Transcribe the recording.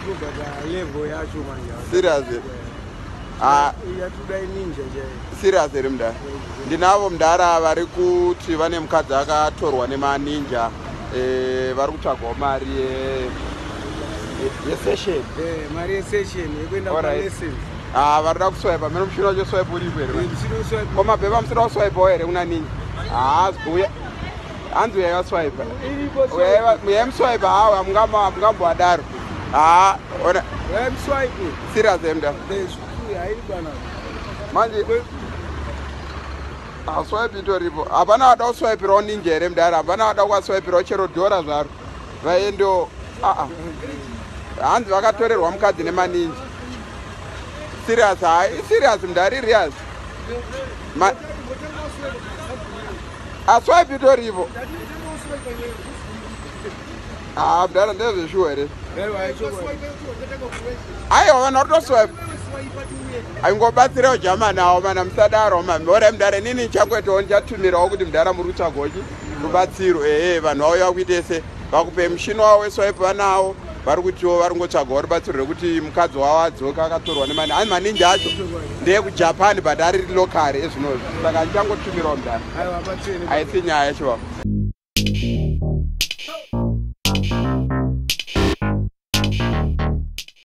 Iripo, but level yacho manje. Serious? Ah. Yatoda ninja chaiyo. Serious here, mudhara? Ndinavo mudhara vari kuti vane mukadzi akatorwa nemaninja, vari kutsvagawo mari yesession. Mari yesession yekuenda palessons. Ah, vari kuda kuswipa mene mushini wacho swipe uripo here? Mushini weswipe. Ko mabhebha musina kuswipawo here kuna ninja? Haa, uya hanzi uyai vaswipa. Iripo. Uyai muswipe. Hawa mungamboadaro. Haa, ona. Uyai muswipe. Serious here, mudhara? Hairi bana. Manje aswipe itoripo. Hapana wada kuswipirawo ninja here, mudhara? Hapana wada kuvaswipirawo chero dhora zvaro vaendewo? Aa, hanzi vakatorerwa mukadzi nemaninja. Serious? Hai, serious, mudhara, irias aswipe itoripo. Haa, mudhara, ndezveshuwa here? Aiwa, vanhu vari kutoswipe. Aingobatsirawo jamani awo mana, musadaro mami. Ore mudhara, inini nichangoitawo, ndichatumirawo kuti mudhara muri kutsvagawo chi rubatsiro. Ehe, vanhu vauya kuite se vakupe mushini wavo weswipe vanawo, vari kutiwo vari kungotsvagawo rubatsiro rwekuti mukadzi wavo adzoka, akatorwa nemani. Ani maninja acho ndeyekuJapan, but ari local ezvinozvi, saka ndichangotumirawo mudhara. Aiwa, batsiri. Haisi nyaya, chivavo.